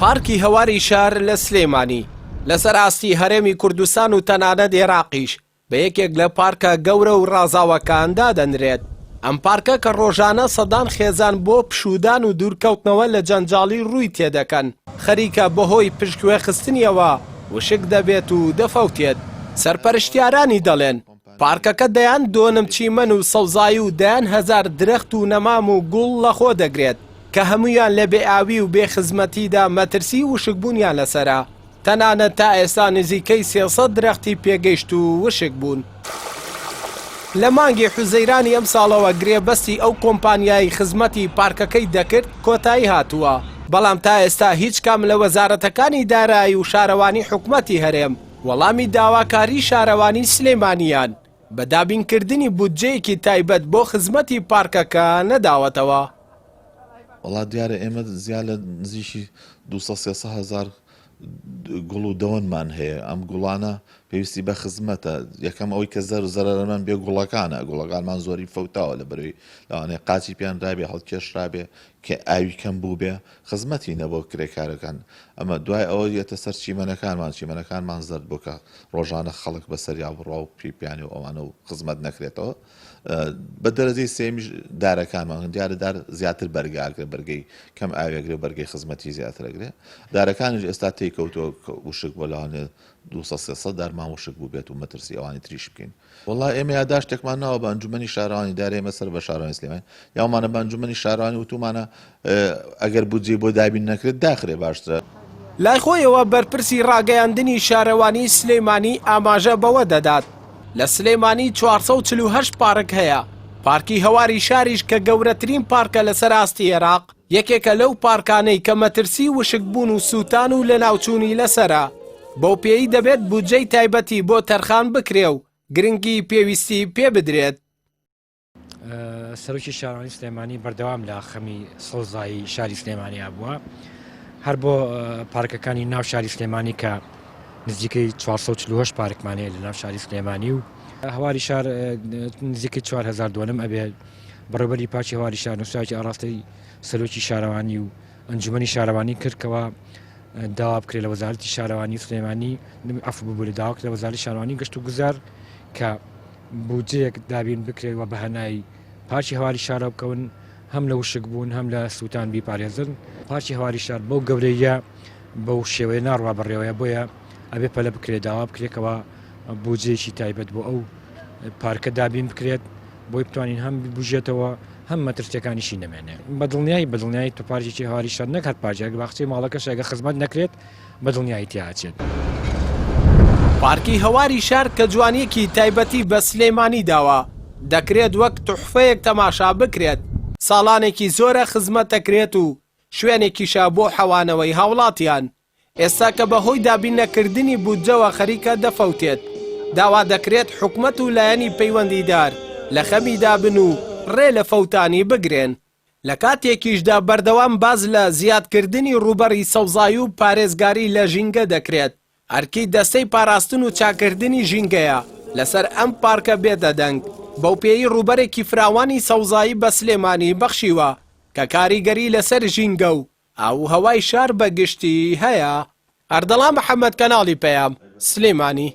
پارکی هەواری شار لە سلێمانی، لەسەر ئاستی هەرێمی کوردستان و تەنانەت ئێراقیش بە یەکێک لە پارکە گەورە و ڕازاوەکان دادەنرێت. ئەم پارکە کە ڕۆژانە سەدان خێزان بۆ پشوودان و دوورکەوتنەوە لە جەنجاڵی ڕووی تێدەکەن، خەریکە بەهۆی پشتگوێخستنیەوە وشک دەبێت و دەفەوتێت. سەرپەرشتیارانی دەڵێن، پارکەکە دەیان دۆنم چیمەن و سەوزایی و دەیان هەزار درەخت و نەمام و گوڵ لەخۆ دەگرێت کە هەموویان لە بێ ئاوی و بێ خزمەتیدا مەترسی وشکبوونیان لەسەرە، تەنانەت تا ئێستا نزیکەی 300 درەختی پێگەیشتوو وشک بوون. لە مانگی حوزەیرانی ئەمساڵەوە گرێبەستی ئەو کۆمپانیایەی خزمەتی پارکەکەی دەکرد کۆتایی هاتووە، بەڵام تا ئێستا هیچ کام لە وەزارەتەکانی دارایی و شارەوانی حکومەتی هەرێم وەڵامی داواکاری شارەوانی سلێمانییان بە دابینکردنی بودجەیەکی تایبەت بۆ خزمەتی پارکەکە نەداوەتەوە. وەڵا دیارە ئێمە زیاد لە نزیکی 200 300 هەزار گوڵ و دەوەنمان هەیە ئەم گوڵانە پێویستی بە خزمەتە یەکەم ئەوەی کە زەر و زەرەرەمان بێ گوڵەکانە گوڵەکانمان زۆری فەوتاوە لە بەرەوەی لەوانەیە قاچی پێیان رابێ هەڵکێشرابێ کە ئاوی کەم بوو بێ خزمەتی نەبۆ کرێکارەکان ئەمە دوای ئەوە یەتە سەر چیمەنەکانمان چیمەنەکانمان زەرد بۆ کە ڕۆژانە خەڵک بەسەریا بڕوا و پێی پیانی و ئەوانە و خزمەت نەکرێتەوە بە دەرەجەی سێمیش دارەکانمان دیارە دار زیاتر بەرگاگرێ بەرگەی کەم ئاوێگرێ بەرگەی خزمەتی زیاترەگرێ دارەکانیش ئێستا تێکەوتەوە وشک بۆ لەوانێ 200 300 دارمان وشک بوو بێت و مەترسی ئەوانی تریش بکەین وەڵا ئێمە یاداشتێکمان ناوە بە ئەنجومەنی شارەوانی دارە ئێمە سەر بە شارەوانی سلێمانی یاومانە بە ئەنجومەنی شارەوانی وتومانە ئەگەر بودجەی بۆ دابین نەکرێت داخرێ باشترە. لای خۆیەوە بەرپرسی ڕاگەیاندنی شارەوانی سلێمانی ئاماژە بەوە دەدات، لە سلێمانی 448 پارک هەیە، پارکی هەواری شاریش کە گەورەترین پارکە لەسەر ئاستی عێراق، یەکێکە لەو پارکانەی کە مەترسی وشکبوون و سووتان و لەناوچوونی لەسەرە، بەوپێیەی دەبێت بودجەی تایبەتی بۆ تەرخان بکرێ و گرنگی پێویستی پێبدرێت. سەرۆکی شارەوانی سلێمانی بەردەوام لە خەمی سەوزایی شاری سلێمانیا بووە هەر بۆ پارکەکانی ناو شاری سلێمانی کە نزیکەی 448 پارکمان هەیە لە ناو شاری سلێمانی و هەواری شار نزیکەی 4000 دۆنم ئەبێ بەڕێوەبەری پارکی هەواری شار نووسراوێکی ئاڕاستەی سەرۆکی شارەوانی و ئەنجومەنی شارەوانی کرد کەوا داوا بکرێت لە وەزارەتی شارەوانی سلێمانی عەفو ببورە داوا کرد لە وەزارەتی شارەوانی گەشت و گوزار کە بودجەیەک دابین بکرێت و بەهەنای پارکی هەواری شارەوە بکەون هەم لە وشک بوون هەم لە سووتان بیپارێزن پارکی هەواری شار بەو گەورەیە بەو شێوەیە ناڕوا بەڕێوەیە بۆیە ئەبێ پەلە بکرێت داوا بکرێتەوە بودجەیەکی تایبەت بۆ ئەو پارکە دابین بکرێت بۆی بتوانین هەم ببوژێتەوە هەم مەترسیەکانیشی نەمێنێ بەدڵنیایی بەدڵنیایی تۆ پارکێکی هەواری شار نەک هەر پارکێک باخچەی ماڵەکەش ئەگەر خزمەت نەکرێت بەدڵنیایی تیا ئەچێت. پارکی هەواری شار کە جوانییەکی تایبەتی بە سلێمانی داوە، دەکرێت وەک توحفەیەک تەماشا بکرێت، ساڵانێکی زۆرە خزمەت دەکرێت و شوێنێکیشە بۆ حەوانەوەی هاوڵاتیان. ئێستا کە بەهۆی دابین نەکردنی بودجەوە خەریکە دەفەوتێت، داوا دەکرێت حکومەت و لایەنی پەیوەندیدار لە خەمیدا بن و ڕێ لە فەوتانی بگرێن. لە کاتێکیشدا بەردەوام باس لە زیادکردنی ڕووبەڕی سەوزایی و پارێزگاری لە ژینگە دەکرێت، ئەرکی دەستەی پاراستن و چاککردنی ژینگەیە لەسەر ئەم پارکە بێتە دەنگ، بەوپێیەی ڕووبەرێکی فراوانی سەوزایی بە سلێمانی بەخشیوە کە کاریگەری لەسەر ژینگە و ئاووهەوای شار بە گشتی هەیە. ئەردەڵان محەمەد کەناڵی پەیام، سلێمانی.